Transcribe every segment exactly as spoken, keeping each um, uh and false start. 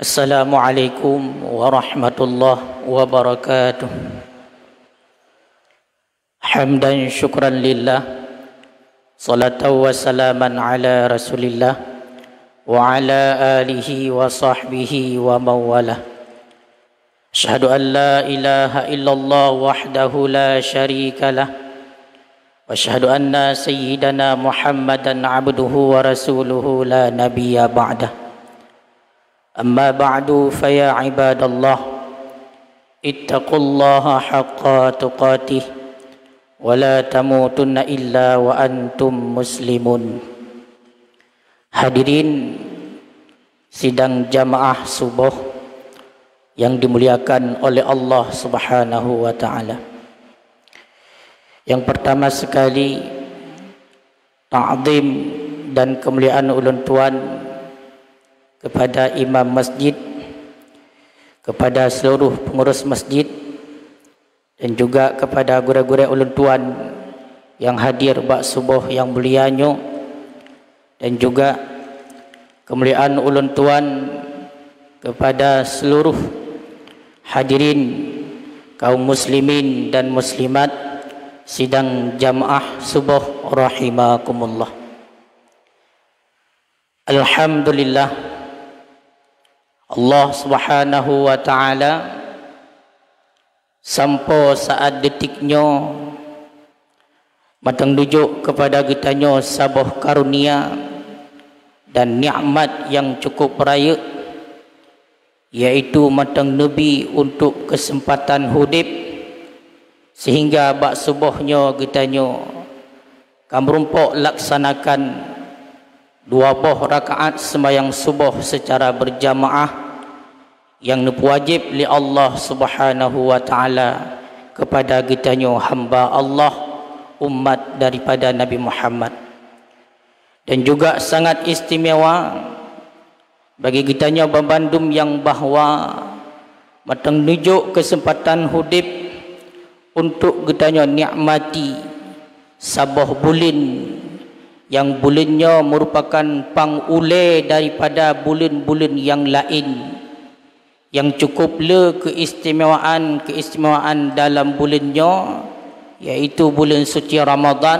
Assalamualaikum warahmatullahi wabarakatuh. Hamdan syukran lillah, salatan wa salaman ala Rasulillah, wa ala alihi wa sahbihi wa mawalah. Asyhadu an la ilaha illallah wahdahu la syarikalah, wa asyhadu anna sayyidana Muhammadan abduhu wa rasuluhu la nabiyya ba'dah. Amma ba'du, fa ya ibadallah, ittaqullaha haqqa tuqatih, wa la tamutunna illa wa antum muslimun. Hadirin sidang jamaah suboh yang dimuliakan oleh Allah Subhanahu wa Ta'ala. Yang pertama sekali, takzim dan kemuliaan ulôn tuan kepada imam masjid, kepada seluruh pengurus masjid, dan juga kepada gurée-gurée ulôn tuan yang hadir bak suboh yang mulia nyoe, dan juga kemuliaan ulôn tuan kepada seluruh hadirin kaum muslimin dan muslimat sidang jamaah suboh rahimakumullah. Alhamdulillah, Allah Subhanahu wa Ta'ala sampoe saat detik nyoe mantong neujok kepada geutanyoe saboh karunia dan nikmat nyang cukup rayeuk, yaitu mantong neubi untuk keuseumpatan udeb, sehingga bak suboh nyoe geutanyoe ka meurumpok laksanakan dua boh rakaat seumayang suboh seucara beujamaah nyang neupeuwajéb lé Allah Subhanahu wa Ta'ala kepada geutanyoe hamba Allah, umat daripada Nabi Muhammad. Dan juga sangat istimewa bagi geutanyoe banmandum nyang bahwa mantong neujok keuseumpatan udeb untuk geutanyoe nikmati saboh buleuen, nyang buleuen nyoe meurupakan pang ulée daripada buleuen-buleuen nyang laén, nyang cukup le keistimewaan-keistimewaan dalam buleuen nyoe, yaitu buleuen suci Ramadhan,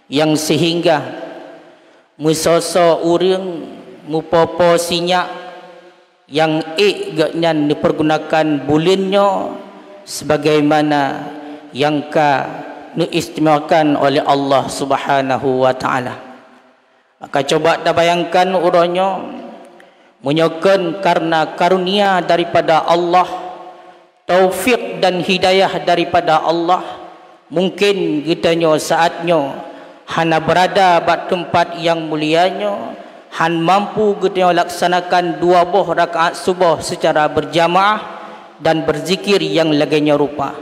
nyang sehingga meusoe-soe ureuëng mupopo sinyak nyang ék geuhnyan neupeugunakan buleuen nyoe sebagaimana nyang ka neuistimewakan oleh Allah Subhanahu wa Ta'ala. Maka coba tabayangkan uroe nyoe, meunyoe kon kareuna karunia daripada Allah, taufik dan hidayah daripada Allah, mungkin geutanyoe saat nyoe hana beurada bak teumpat nyang mulia nyoe, han mampu geutanyoe laksanakan dua boh rakaat suboh seucara beurjamaah dan beuzikir nyang lagée nyoe rupa.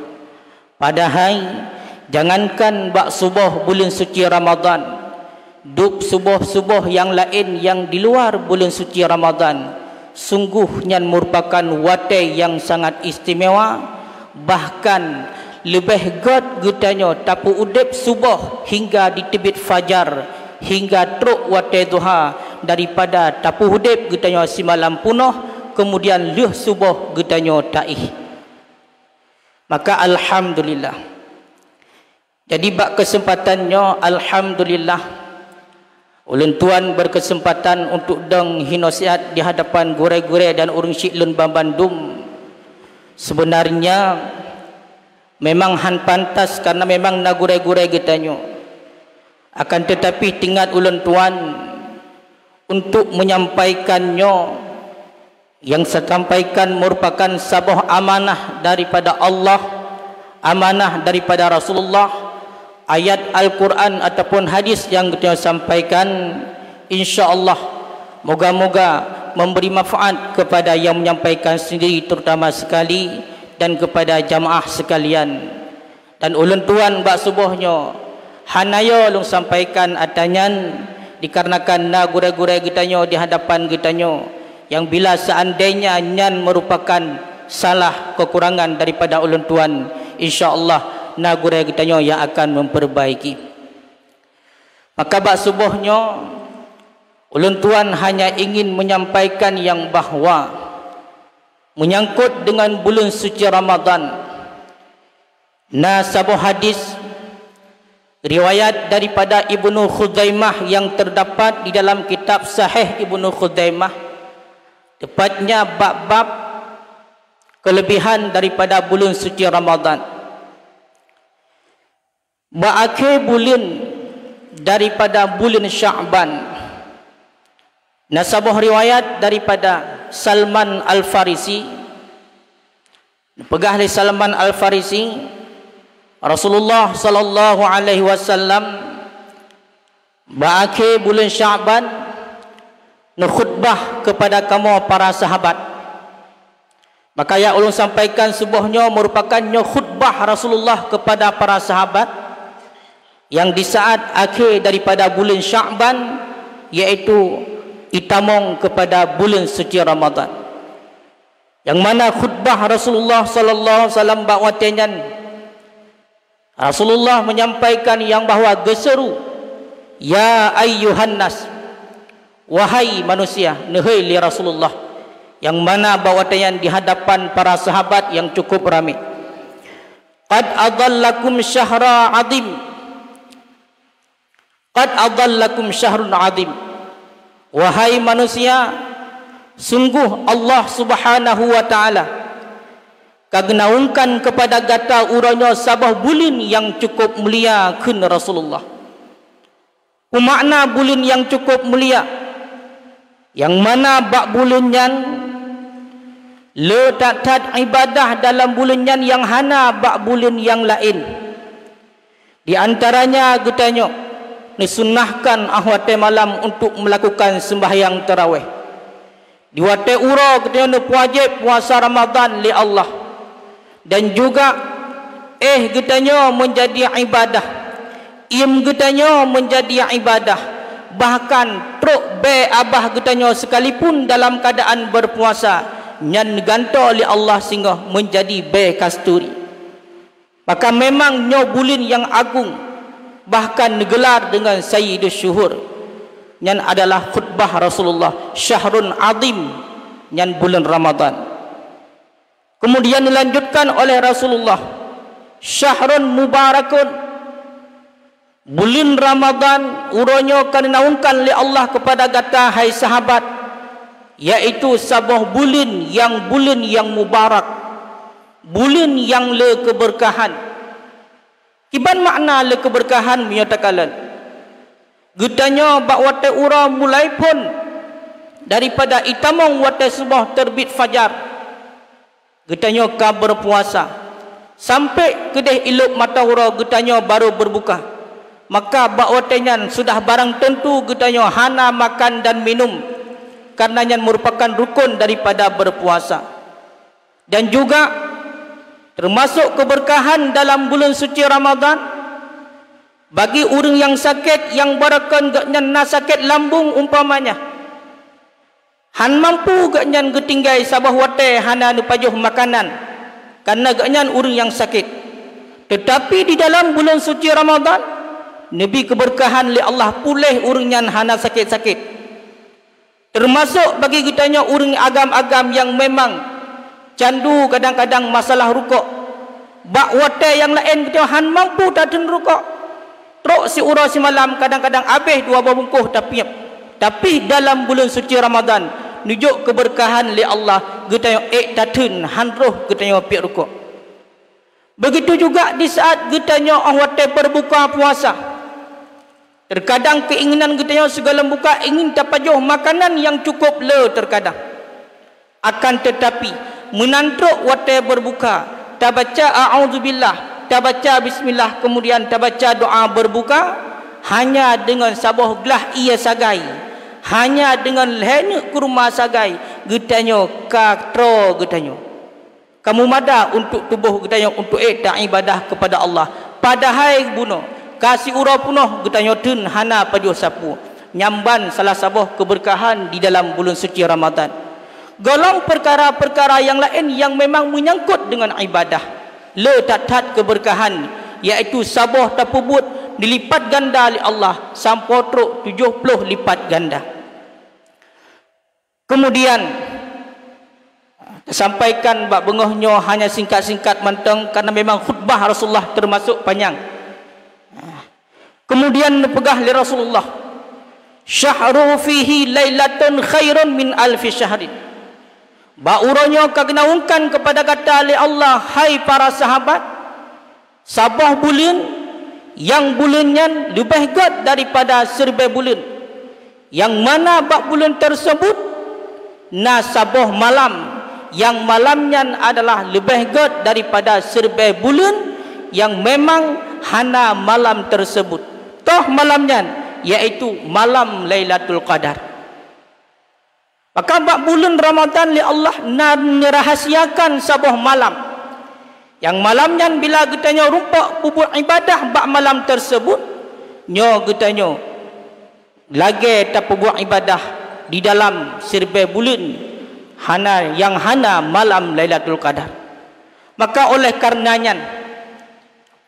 Padahai, jangankan bak suboh buleuen suci Ramadhan, dub suboh-suboh nyang laén nyang di luwa buleuen suci Ramadhan, sunggoh nyan meurupakan watée nyang sangat istimewa, bahkan leubeh gét geutanyoe tapeuudeb suboh hingga jiteubiet fajar, hingga trok watée duha, daripada tapeuudeb geutanyoe simalam peunoh, keumudian lheueh suboh geutanyoe taéh. Maka alhamdulillah. Jadi bak keuseumpatan nyoe, alhamdulillah, ulôn tuan beukeuseumpatan untuk dong hi nasihat di hadapan gurée-gurée dan ureuëng syik lôn banmandum. Seubeunarnya, memang han pantas kareuna memang na gurée-gurée geutanyoe. Akan teutapi teuingat ulôn tuan untuk meunyampaikan nyoe, nyang saya sampaikan meurupakan saboh amanah daripada Allah, amanah daripada Rasulullah, ayat Al-Quran ataupun hadis nyang geutanyoe sampaikan, insya Allah, moga-moga memberi manfaat kepada yang menyampaikan sendiri terutama sekali dan kepada jamaah sekalian. Dan ulôn tuan bak suboh nyoe, hana yo lôn sampaikan ata nyan, dikarenakan na gurée-gurée geutanyoe di hadapan geutanyoe, nyang bila seandainya nyan meurupakan salah keukurangan daripada ulôn tuan, insya Allah na gurée geutanyoe nyang akan memperbaiki. Maka bak suboh nyoe, Ulôn tuan hanya ingin menyampaikan yang bahwa menyangkut dengan buleuen suci Ramadan, na saboh hadis riwayat daripada Ibnu Khuzaimah yang terdapat di dalam kitab Sahih Ibnu Khuzaimah, tepatnya bab-bab kelebihan daripada buleuen suci Ramadan. Bak akhé buleuen daripada buleuen Sya'ban, na saboh riwayat daripada Salman Al-Farisi. Peugah lé Salman Al-Farisi, Rasulullah sallallahu alaihi wasallam bak akhé buleuen Sya'ban neukhutbah kepada kamoe para sahabat. Maka nyang ulôn sampaikan suboh nyoe merupakan nyoe khutbah Rasulullah kepada para sahabat yang di saat akhé daripada buleuen Sya'ban, yaitu itamong kepada buleuen suci Ramadan. Yang mana khutbah Rasulullah sallallahu alaihi wasallam bak watée nyan, Rasulullah menyampaikan yang bahwa geuseuru, "Ya ayyuhan nas, wahai manusia," neuhôi lé Rasulullah, yang mana bak watée nyan di hadapan para sahabat yang cukup ramé. "Qad adhallakum syahra azim. Qad adhallakum syahrun azim." Wahai manusia, sungguh Allah Subhanahu wa Ta'ala ka geunaungkan kepada gata uroe nyoe saboh buleuen nyang cukup mulia, kheun Rasulullah. Peumakna buleuen nyang cukup mulia, nyang mana bak buleuen nyan le that-that ibadah dalam buleuen nyan nyang hana bak buleuen nyang laén. Di antaranya geutanyoe neusunnahkan 'oh watée malam untuk meulakukan seumbahyang tarawéh. Di watée uroe geutanyoe neupeuwajéb puasa Ramadan lé Allah, dan juga éh geutanyoe meunjadi ibadah, iem geutanyoe meunjadi ibadah, bahkan trok bée abah geutanyoe sekalipun dalam keuadaan beupuasa, nyan neugantoe lé Allah singoh meunjadi bée kasturi. Maka memang nyoe buleuen nyang agong, bahkan neugeular deungon Sayyidus Syuhur. Nyan adalah khutbah Rasulullah, syahrun azim, nyan buleuen Ramadan. Kemudian dilanjutkan oleh Rasulullah, "Syahrun mubarakun." Buleuen Ramadan uroe nyoe ka neunaungkan lé Allah kepada gata, hai sahabat, yaitu saboh buleuen nyang, buleuen nyang mubarak, buleuen nyang le keubeurkahan. Kiban makna le keubeurkahan meunyoe takalon? Geutanyoe bak watée uroe mulai phon daripada itamong watée suboh teurbit fajar, geutanyoe ka beupuasa, sampoe keudeh ilop mata uroe geutanyoe barô beureubuka. Maka bak watée nyan sudah barang teuntu geutanyoe hana makan dan minum, kareuna nyan meurupakan rukon daripada beupuasa. Dan juga teumasok keubeurkahan dalam buleuen suci Ramadan, bagi ureuëng nyang sakét, nyang barokon geuhnyan na sakét lambung umpamanya, hán mampu geuhnyan geutinggai saboh watée hana neupajoh makanan, kareuna geuhnyan ureuëng nyang sakét. Teutapi di dalam buleuen suci Ramadan, neubi keubeurkahan lé Allah puléh ureuëng nyan hana sakét-sakét. Teumasok bagi geutanyoe ureuëng agam-agam nyang memang candu kadang-kadang masalah rukok. Bak watée nyang laén geutanyoe hán mampu tatheun rukok. Trok siuroe simalam kadang-kadang abéh dua boh bungkôh tapiep. Tapi dalam buleuen suci Ramadan, neujok keubeurkahan lé Allah, geutanyoe ék tatheun hán roh geutanyoe piep rukok. Beugitu juga di saat geutanyoe 'oh watée beureubuka puasa. Teukadang keuinginan geutanyoe sigohlom buka ingin tapajoh makanan nyang cukup le teukadang. Akan teutapi, meunan trok watée beureubuka, tabaca a'udzubillah, tabaca bismillah, keumudian tabaca doá beureubuka, hanya deungon saboh glah ié sagai, hanya deungon lhée neuk kurma sagai, geutanyoe ka troe geutanyoe. Ka meumada untuk tuboh geutanyoe untuk ék taibadah keupada Allah. Padahai bunoe, ka siuroe peunoh geutanyoe theun hana pajoh sapeue. Nyan ban salah saboh keubeurkahan di dalam buleuen suci Ramadan. Gohlom peukara-peukara nyang laén nyang memang meunyangkot deungon ibadah, le that-that keubeurkahan, yaitu saboh tapeubuet dilipat ganda lé Allah sampoe trok tujoh ploh lipat ganda. Kemudian, tasampaikan bak beungoh nyoe hanya singkat-singkat mantong, karena memang khutbah Rasulullah termasuk panjang. Kemudian neupeugah lé Rasulullah, "Syahru fihi lailatun khairun min alfi syahrin." Bak uroe nyoe ka geunaungkan kepada gata lé Allah, hai para sahabat, saboh buleuen, nyang buleuen nyan leubeh gét daripada siribée buleuen, nyang mana bak buleuen teurseubut na saboh malam, nyang malam nyan adalah leubeh gét daripada siribée buleuen nyang memang hana malam teurseubut. Toh malam nyan, yaitu malam Lailatul Qadar. Maka bak buleuen Ramadhan lé Allah na neurahasiakan saboh malam, nyang malam nyan bila geutanyoe rumpok peubuet ibadah bak malam teurseubut, nyoe geutanyoe lagée tapeubuet ibadah di dalam siribée buleuen hana, nyang hana malam Lailatul Qadar. Maka oleh kareuna nyan,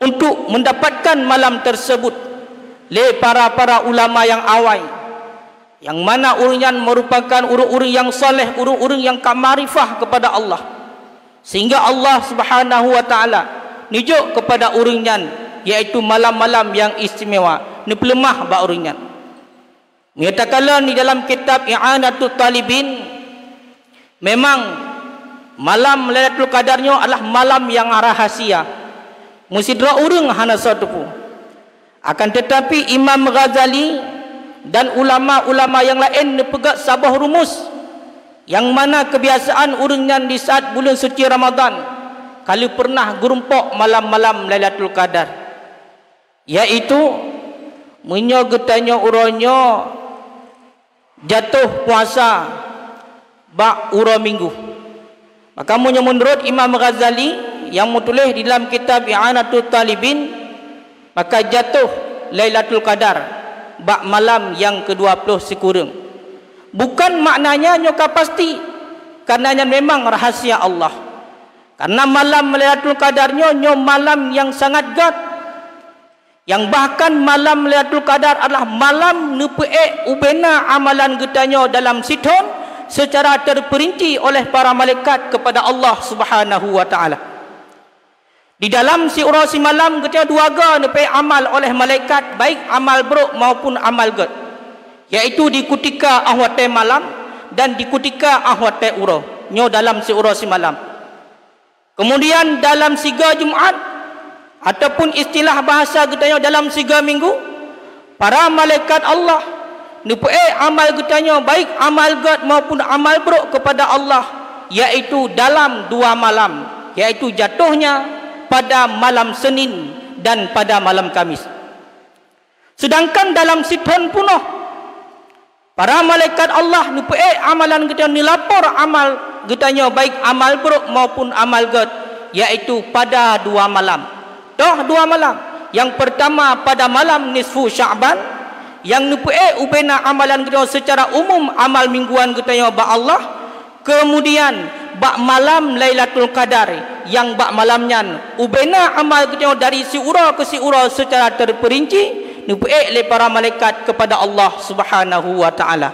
untuk mendapatkan malam tersebut lé para-para ulama nyang awai, nyang mana ureuëng nyan merupakan ureuëng-ureuëng nyang saleh, ureuëng-ureuëng nyang ka makrifah kepada Allah, sehingga Allah Subhanahu wa Ta'ala neujok kepada ureuëng nyan, yaitu malam-malam nyang istimewa, neupeuleumah bak ureuëng nyan. Meunyoe takalon di dalam kitab I'anatut Talibin, memang malam Lailatul Qadar nyoe adalah malam nyang rahasia. Meusidroe ureuëng hana soe teupeu. Akan teutapi Imam Ghazali dan ulama-ulama nyang laén neupeugah saboh rumus, nyang mana keubiasaan ureuëng nyan di saat buleuen suci Ramadhan ka lheueh peureunah geurumpok malam-malam Lailatul Qadar. Yaitu, meunyoe geutanyoe uroe nyoe jatoh puasa bak uroe Minggu, maka meunyoe meunurot Imam Ghazali nyang meutuléh di dalam kitab I'anatut Talibin, maka jatoh Lailatul Qadar bak malam nyang keudua ploh sikureueng. Bukan maknanya nyoe ka pasti, karena nyan memang rahasia Allah. Karena malam Lailatul Qadar nyoe, nyoe malam nyang sangat gét. Nyang bahkan malam Lailatul Qadar adalah malam neupeuék ubena amalan geutanyoe dalam sithon secara terperinci oleh para malaikat kepada Allah Subhanahu wa Ta'ala. Di dalam siuroe simalam geutanyoe dua ga neupeuék amal oleh malaikat, baik amal brok maupun amal gét, yaitu di kutika óh watée malam dan di kutika óh watée uroe, nyoe dalam siuroe simalam. Kemudian dalam siga Jumat, ataupun istilah bahasa geutanyoe dalam siga Minggu, para malaikat Allah neupeuék amal geutanyoe, baik amal gét maupun amal brok, kepada Allah, yaitu dalam dua malam, yaitu jatohnya pada malam Senin dan pada malam Kamis. Seudangkan dalam sithon punoh, para malaikat Allah neupeuék amalan geutanyoe, neulapor amal geutanyoe, baik amal brok maupun amal gét, yaitu pada dua malam. Toh dua malam. Nyang peurtama pada malam nisfu Sya'ban, nyang neupeuék ubena amalan geutanyoe seucara umum, amal mingguan geutanyoe bak Allah. Keumudian, bak malam Lailatul Qadar, nyang bak malam nyan ubena amal geutanyoe dari siuroe keu siuroe seucara teupeurinci neupeuék lé para malaikat keupada Allah Subhanahu wa Ta'ala.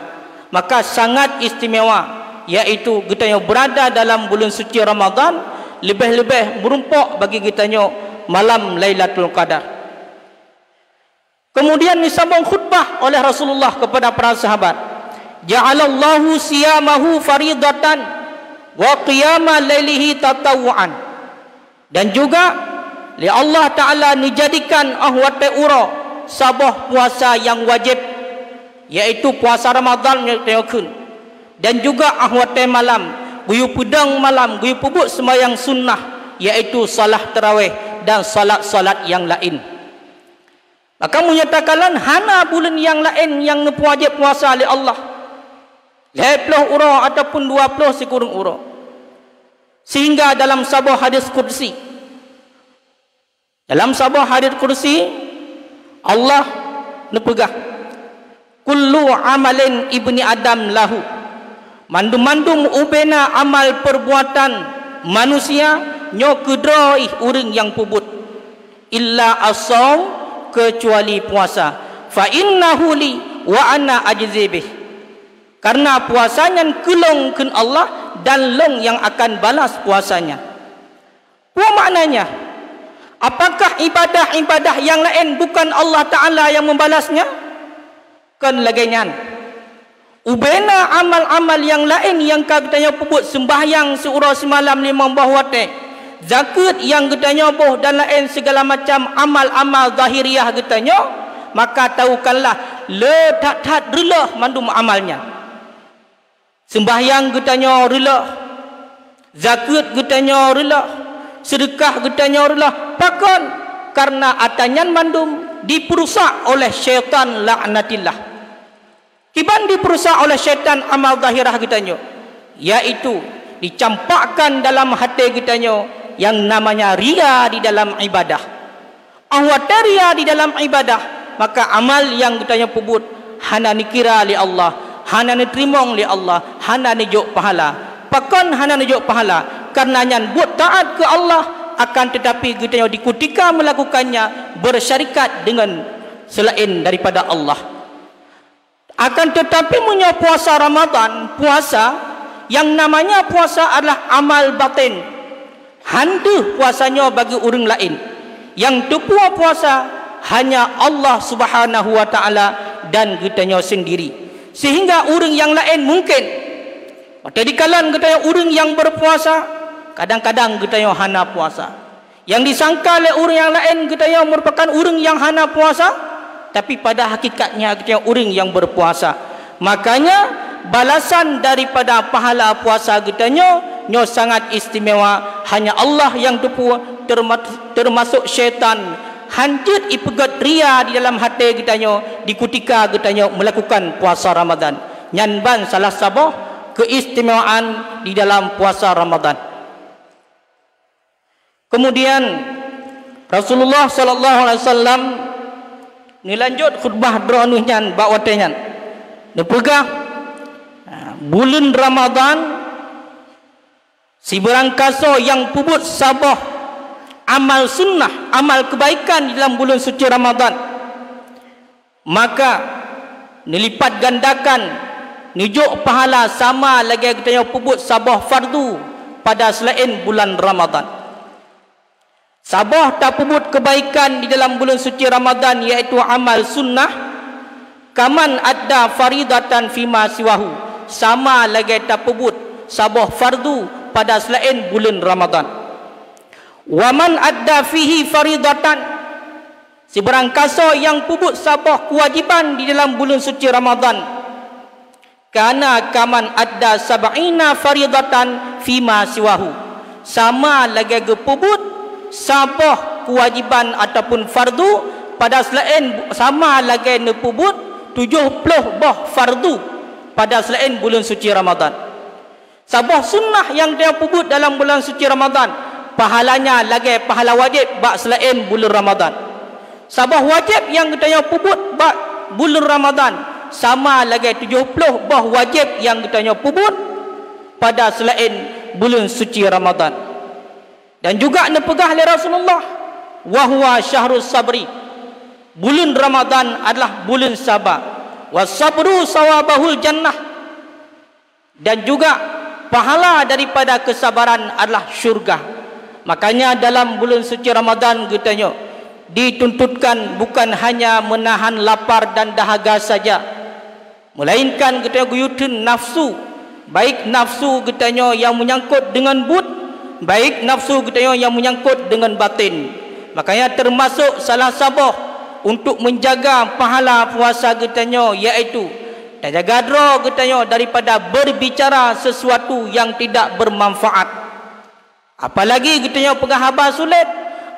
Maka sangat istimewa, yaitu geutanyoe beurada dalam buleuen suci Ramadhan, leubeh-leubeh meurumpok bagi geutanyoe malam Lailatul Qadar. Keumudian disambong khutbah oleh Rasulullah keupada para sahabat, "Ja'alallahu siyamahu faridatan wa qiyama lailihi tatawwu'an." Dan juga lé Allah Ta'ala neujadikan óh watée uroe saboh puasa nyang wajéb, yaitu puasa Ramadhan nyang teukheun. Dan juga óh watée malam, geuyue peudong malam, geuyue peubuet seumayang sunnah, yaitu salat tarawih dan salat-salat nyang laén. Maka meunyoe takalon hana buleuen nyang laén nyang neupeuwajéb puasa lé Allah, lhée ploh uroe ataupun dua ploh sikureueng uroe. Sehingga dalam saboh hadis qudsi, dalam saboh hadis qudsi, Allah neupeugah, "Kullu amalin ibni Adam lahu." Mandum-mandum ubena amal peurbuatan manusia nyoe keudroe ureuëng nyang peubuet. "Illa as-shaum," keucuali puasa. "Fa innahu li wa ana ajzi bih." Karena puasa nyan keu lôn kheun Allah, dan lôn nyang akan balas puasa nyan. Peue maknanya? Apakah ibadah-ibadah nyang laén bukan Allah Ta'ala nyang membalasnya? Kon lagée nyan. Ubena amal-amal nyang laén nyang ka geutanyoe peubuet, seumbahyang siuroe simalam limong boh watée, zakeuet nyang geutanyoe boh dan laén sigala macam amal-amal zahiriah geutanyoe, maka tahukanlah le that-that reuloh mandum amal nyan. Seumbahyang geutanyoe reuloh, zakeuet geutanyoe reuloh, seudeukah geutanyoe reuloh. Pakon? Karena ata nyan mandum dipeurusak oleh syaitan laknatillah. Kiban dipeurusak oleh syaitan amal zahirah geutanyoe, yaitu dicampakkan dalam até geutanyoe nyang namanya ria di dalam ibadah. Óh watée ria di dalam ibadah, maka amal nyang geutanyoe peubuet hana neukira lé Allah, hana neuteurimong lé Allah, hana neujok pahala. Pakon hana neujok pahala? Karena nyan buet taát keu Allah, akan teutapi geutanyoe di kutika meulakukannya beursyarikat deungon seulaén daripada Allah. Akan teutapi, meunyoe puasa Ramadan, puasa, nyang namanya puasa adalah amal batin, han deuh puasa nyoe bagi ureuëng laén. Nyang teupeu puasa hanya Allah Subhanahu wa Ta'ala dan geutanyoe sendiri. Sehingga ureuëng nyang laén mungkin, watée dikalon geutanyoe ureuëng nyang berpuasa, kadang-kadang geutanyoe hana puasa. Nyang disangka lé ureuëng nyang laén geutanyoe meurupakan ureuëng nyang hana puasa, tapi pada hakikatnya geutanyoe ureuëng nyang berpuasa. Makanya, balasan daripada pahala puasa geutanyoe nyoe sangat istimewa, hanya Allah nyang teupeu, terma-, termasuk syaitan, han jeuet ipeugét ria di dalam até geutanyoe di kutika geutanyoe meulakukan puasa Ramadan. Nyan ban salah saboh keistimewaan di dalam puasa Ramadan. Kemudian, Rasulullah sallallahu alaihi wasallam neulanjut khutbah droeneuh nyan bak watée nyan. Neupeugah, ha, buleuen Ramadan, sibarang kasoe nyang peubuet saboh amal sunnah, amal keubaikan di dalam buleuen suci Ramadan, maka neulipat gandakan, neujok pahala sama lagée geutanyoe peubuet saboh fardu pada seulaén bulan Ramadan. Saboh tapeubuet keubaikan di dalam buleuen suci Ramadan, yaitu amal sunnah, kaman adda faridatan fima siwahu, sama lagée tapeubuet saboh fardu pada seulaén buleuen Ramadan. Wa man adda fihi faridatan, sibarang kasoe nyang peubuet saboh keuwajiban di dalam buleuen suci Ramadan, kana kaman adda sab'ina faridatan fima siwahu, sama lagée geupeubuet saboh keuwajiban ataupun fardu pada seulaén, sama lagée neupeubuet tujoh ploh boh fardu pada seulaén buleuen suci Ramadan. Saboh sunnah nyang geutanyoe peubuet dalam bulan suci Ramadan, pahalanya lagée pahala wajéb bak seulaén buleuen Ramadan. Saboh wajéb nyang geutanyoe peubuet bak buleuen Ramadan, sama lagée tujoh ploh boh wajéb nyang geutanyoe peubuet pada seulaén buleuen suci Ramadan. Dan juga neupeugah lé Rasulullah, "Wa huwa syahrus sabri." Buleuen Ramadan adalah buleuen saba. "Was sabru sawabahul jannah." Dan juga, pahala daripada kesabaran adalah syurga. Makanya, dalam buleuen suci Ramadan geutanyoe dituntutkan bukan hanya meunahan lapar dan dahaga saja, melainkan geutanyoe geuyue theun nafsu, baik nafsu geutanyoe nyang meunyangkot deungon buet, baik nafsu geutanyoe nyang meunyangkot deungon baten. Makanya, teumasok salah saboh untuk menjaga pahala puasa geutanyoe, yaitu tajaga droe geutanyoe daripada berbicara sesuatu yang tidak bermanfaat, apalagi geutanyoe peugah haba sulet,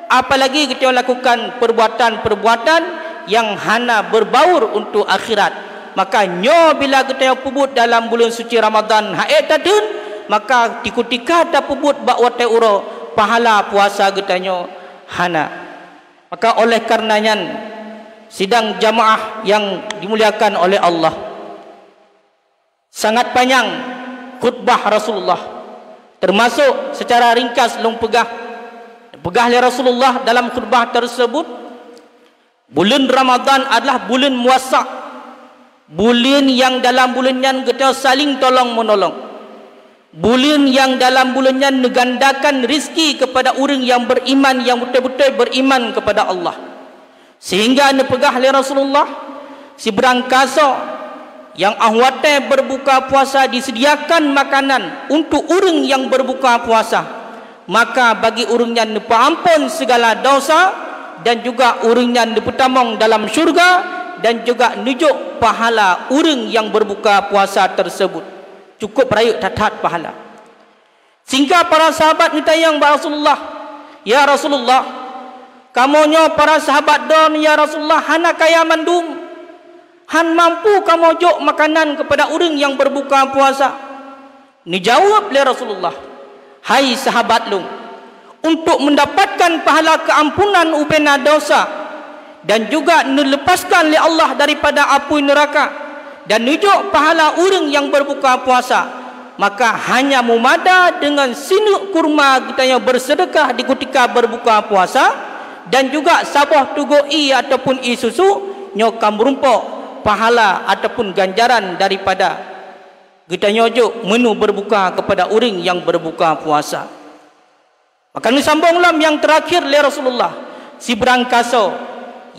apalagi geutanyoe lakukan perbuatan-perbuatan yang hana berbaur untuk akhirat. Maka nyoe bila geutanyoe peubuet dalam buleuen suci Ramadan han ék tatheun, maka di kutika tapeubuet bak watée uroe, pahala puasa geutanyoe hana. Maka oleh karena nyan, sidang jamaah yang dimuliakan oleh Allah, sangat panyang khutbah Rasulullah, teumasok secara ringkas lôn peugah, peugah lé Rasulullah dalam khutbah tersebut, buleuen Ramadan adalah buleuen muwasa', Buleuen nyang dalam buleuen nyan geutanyoe saling tolong-meunolong. Buleuen nyang dalam buleuen nyan neugandakan rizki keupada ureuëng nyang beriman, nyang beutôi-beutôi beriman keupada Allah. Sehingga neupeugah lé Rasulullah, sibrang kasoe nyang óh watée berbuka puasa disediakan makanan untuk ureuëng nyang berbuka puasa, maka bagi ureuëng nyan neupeuamphon segala dosa, dan juga ureuëng nyan neupeutamong dalam syurga, dan juga neujok pahala ureuëng nyang berbuka puasa tersebut. Cukup rayeuk that-that pahala. Sehingga para sahabat neutanyong bak Rasulullah, "Ya Rasulullah, kamoe nyoe para sahabat droen, ya Rasulullah, hana kaya mandum, han mampu kamoe jok makanan keupada ureuëng nyang berbuka puasa." Neujaweueb lé Rasulullah, "Hai sahabat lôn, untuk mendapatkan pahala keampunan ubena dosa, dan juga neuleupaskan lé Allah daripada apui neuraka, dan neujok pahala ureuëng nyang berbuka puasa, maka hanya mumada deungon sineuk kurma geutanyoe beuseudeukah di kutika berbuka puasa, dan juga saboh tugoe ié ataupun ié susu, nyoe ka meurumpok pahala ataupun ganjaran daripada geutanyoe jok meuneu berbuka keupada ureuëng nyang berbuka puasa." Maka neusambong lom nyang teurakhir lé Rasulullah, sibrang kasoe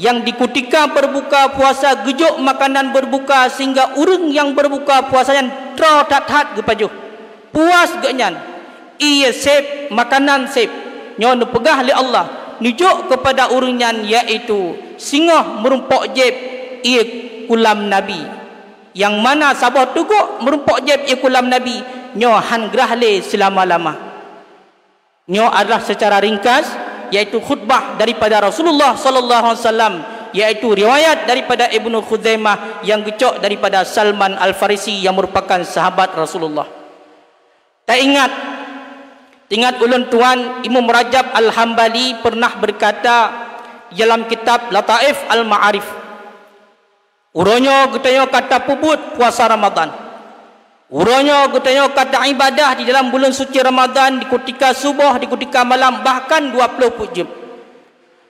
nyang di kutika berbuka puasa geujok makanan berbuka sehingga ureuëng nyang berbuka puasa nyan troh that-that geupajoh. Puas geuhnyan, ié sép, makanan sép, nyoe neupeugah lé Allah, neujok keupada ureuëng nyan, yaitu singoh meurumpok jieb ié kulam Nabi. Nyang mana saboh tugoe meurumpok jieb ié kulam Nabi, nyoe han grah lé seulama-lama. Nyoe adalah secara ringkas, yaitu khutbah daripada Rasulullah sallallahu alaihi wasallam, yaitu riwayat daripada Ibnu Khuzaimah nyang geucok daripada Salman Al-Farisi nyang merupakan sahabat Rasulullah. Taingat, ingat ulôn tuan, Imam Rajab Al-Hambali pernah berkata dalam kitab Lataif Al-Ma'arif, "Uroe nyoe geutanyoe ka tapeubuet puasa Ramadan. Uroe nyoe geutanyoe ka taibadah di dalam buleuen suci Ramadan di kutika suboh, di kutika malam, bahkan dua ploh peuet jeuem."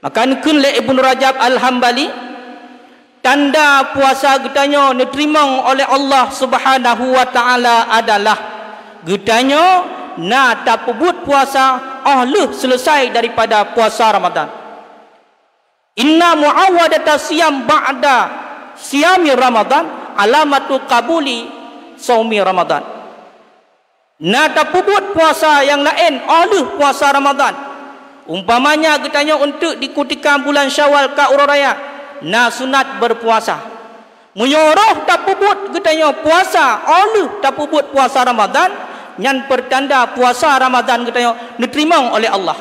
Maka neukheun lé Ibnu Rajab Al-Hambali, tanda puasa geutanyoe neuteurimong oleh Allah Subhanahu wa Ta'ala adalah geutanyoe na tapeubuet puasa óh lheueh seuleusai daripada puasa Ramadan. "Inna mu'awadata siyam ba'da siyami Ramadan alamatu qabuli saumi Ramadan." Na tapeubuet puasa nyang laén óh lheueh puasa Ramadan. Umpamanya geutanyoe eunteuk di kutika bulan Syawal ka uroe raya, na sunat beupuasa. Meunyoe roh tapeubuet geutanyoe puasa óh lheueh tapeubuet puasa Ramadan, nyan peurtanda puasa Ramadan geutanyoe neuteurimong oleh Allah.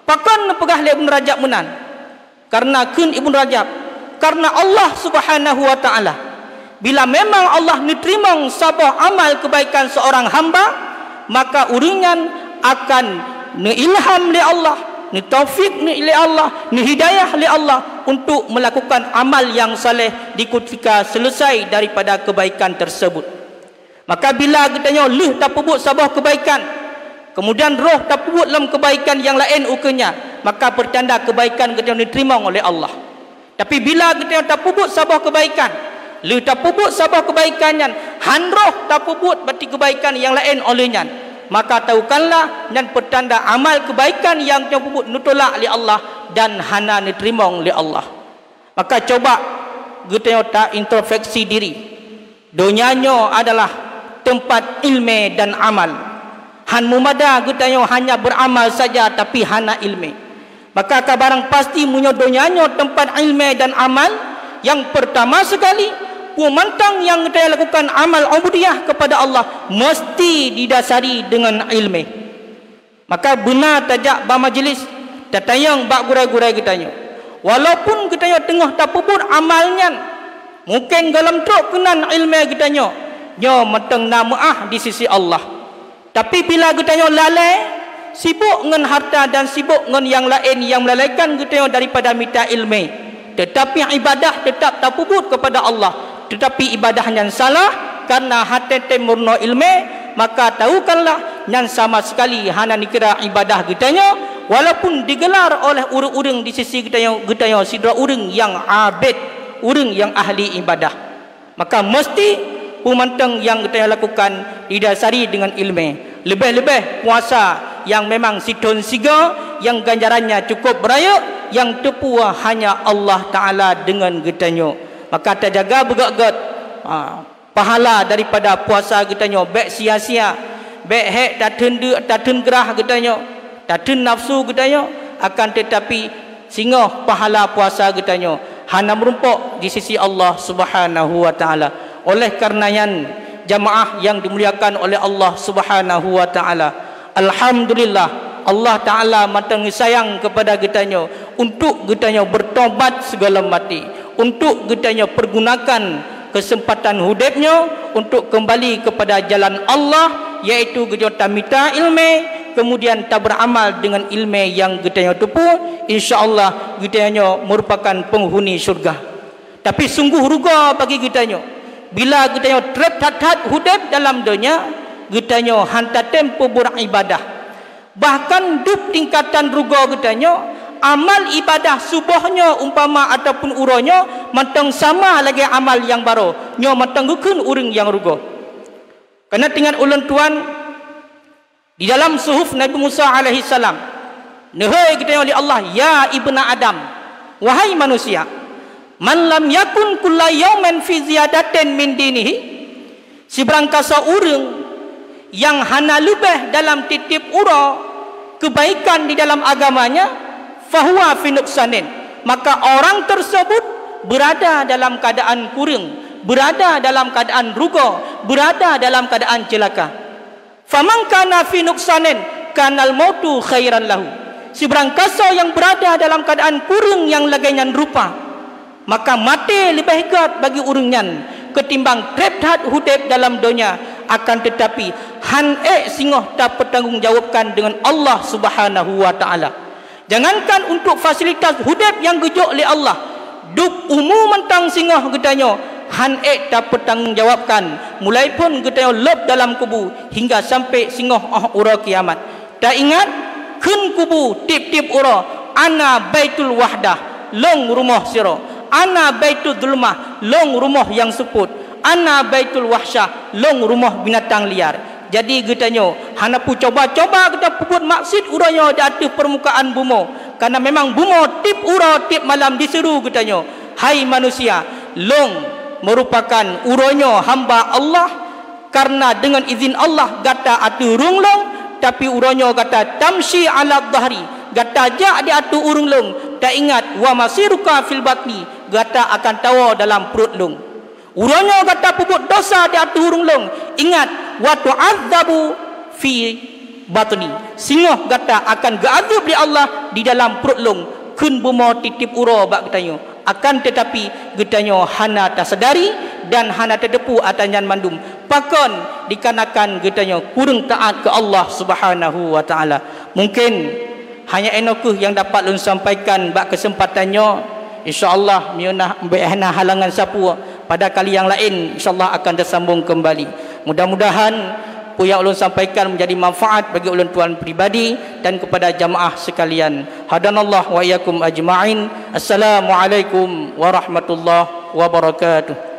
Pakon neupeugah lé Ibnu Rajab meunan? Karena kheun Ibnu Rajab, karena Allah Subhanahu wa Ta'ala, bila memang Allah neuteurimong saboh amal keubaikan seurang hamba, maka ureuëng nyan akan neuilham lé Allah, neutaufik lé Allah, neuhidayah lé Allah untuk melakukan amal nyang saleh di kutika seuleusai daripada keubaikan tersebut. Maka bila geutanyoe lheueh tapeubuet saboh keubaikan, keumudian roh tapeubuet lom keubaikan nyang laén ukeue nyan, maka peurtanda keubaikan geutanyoe neuteurimong oleh Allah. Tapi bila geutanyoe tapeubuet saboh keubaikan, lheueh tapeubuet saboh keubaikan nyan, han roh tapeubuet bati keubaikan nyang laén oleh nyan, maka tahukanlah nyan peurtanda amal keubaikan nyang geutanyoe peubuet neutulak lé Allah dan hana neuteurimong lé Allah. Maka cuba geutanyoe ta introspeksi diri. Donya nyoe adalah teumpat iéleumé dan amal. Han mumada geutanyoe hanya beuramal saja tapi hana iéleumé. Maka ka barang pasti meunyoe donya nyoe teumpat iéleumé dan amal, nyang peurtama seukali, peue mantong nyang geutanyoe lakukan amal ubudiyah keupada Allah meusti didasari deungon iéleumé. Maka beuna tajak bak majeulis, tatanyong bak gurée-gurée geutanyoe. Walaupun geutanyoe teungoh tapeubuet amal nyan, mungken gohlom trok keunan iéleumé geutanyoe, nyoe mantong na meuáh di sisi Allah. Tapi bila geutanyoe lalée, sibok ngon hareuta dan sibok ngon nyang laén nyang meulalaikan geutanyoe daripada mita iéleumé, teutapi iébadah teutab tapeubuet keupada Allah, teutapi iébadah nyan salah kareuna hana tem meurunoe iéleumé, maka tahukanlah nyan sama seukali hana neukira iébadah geutanyoe, walaupun digeular oleh ureuëng-ureuëng di sisi geutanyoe, geutanyoe sidroe ureuëng nyang abét, ureuëng nyang ahli iébadah. Maka meusti peue mantong nyang geutanyoe lakukan didasari deungon ileumé. Leubeh-leubeh puasa nyang memang sithon sigoe, nyang ganjarannya cukup beurayeuk, nyang teupeu hanya Allah Taala deungon geutanyoe. Maka tajaga beugét-gét, ha, pahala daripada puasa geutanyoe, bék sia-sia, bék hék tatheun deu-, tatheun grah geutanyoe, tatheun nafsu geutanyoe, akan teutapi singoh pahala puasa geutanyoe hana meurumpok di sisi Allah Subhanahu wa Taala. Oleh karena nyan, jamaah yang dimuliakan oleh Allah Subhanahu wa Taala, alhamdulillah, Allah Taala mantong sayang kepada geutanyoe untuk geutanyoe bertobat segala mati, untuk geutanyoe pergunakan kesempatan udeb nyoe untuk kembali kepada jalan Allah, yaitu geutanyoe tamita ileumé, kemudian taberamal deungon ileumé nyang geutanyoe teupeu, insya Allah geutanyoe merupakan penghuni syurga. Tapi sungguh rugoe bagi geutanyoe, bila geutanyoe treb that-that udeb dalam donya, geutanyoe han tatem peubuet ibadah. Bahkan dub tingkatan rugoe geutanyoe, amal ibadah suboh nyoe umpama ataupun uroe nyoe mantong sama lagée amal nyang barô, nyoe mantong geukheun ureuëng nyang rugoe. Kana teuingat ulôn tuan, di dalam suhuf Nabi Musa alaihissalam, neuhôi geutanyoe lé Allah, "Ya ibna Adam, wahai manusia, man lam yakun kulla yaumin fi ziyadatin min dinihi," sibarangkasoe ureuëng nyang hana leubeh dalam tieb-tieb uroe keubaikan di dalam agamanya, fahuwa fi nuqsanin, maka orang tersebut berada dalam keadaan kureueng, berada dalam keadaan rugoe, berada dalam keadaan ceulaka. Faman kana fi nuqsanin, kanal mautu khairan lahu. Sibarangkasoe nyang berada dalam keadaan kureueng nyang lagée nyan rupa, maka maté leubeh gét bagi ureuëng nyan ketimbang treb that udeb dalam donya, akan teutapi han ék singoh tapeutanggong jaweuebkan deungon Allah Subhanahu wa Taala. Jangankan untuk fasilitas udeb nyang geujok lé Allah, dub umu mantong singoh geutanyoe han ék tapeutanggong jaweuebkan, mulai phon geutanyoe lôb dalam kubu hingga sampai singoh óh uroe kiamat. Taingat, kheun kubu tieb-tieb uroe, "Ana baitul wahdah, lôn rumoh sidroe. Ana baitul zulmah, lôn rumoh nyang seupôt. Ana baitul wahsyah, lôn rumoh binatang liar." Jadi geutanyoe hana peucoba-coba geutanyoe peubuet maksiet uroe nyoe di ateueh peurmukaan bumoe, kareuna memang bumoe tieb uroe tieb malam diseuru geutanyoe, "Hai manusia, lôn meurupakan uroe nyoe hamba Allah, kareuna deungon izin Allah gata ateueh ureuëng lôn, tapi uroe nyoe gata tamsyi ala dhahri, gata jak di ateueh ureuëng lôn, taingat wa masiruka fil batni, gata akan tawoe dalam pruet lôn." Uroe nyoe gata peubuet desya di ateueh ureuëng lôn, ingat, "Wa tu'adzabu fi batni." Singoh gata akan geuazeueb lé Allah di dalam pruet lôn, kheun bumoe tieb-tieb uroe bak geutanyoe. Akan teutapi, geutanyoe hana tasadari dan hana tateupeue atra nyan mandum. Pakon? Dikarenakan geutanyoe kureueng taát keu Allah Subhanahu wa Taala. Mungken hanya inoe kheueh nyang dapat lôn sampaikan bak keuseumpatan nyoe. Insya Allah, meunyoe na, bèk na halangan sapeue, pada kali nyang laén, insya Allah akan teusambông keumbali. Mudah-mudahan peue nyang ulôn sampaikan menjadi manfaat bagi ulôn tuan pribadi dan kepada jamaah sekalian. Hadanallah wa iyyakum ajma'in. Assalamualaikum warahmatullahi wabarakatuh.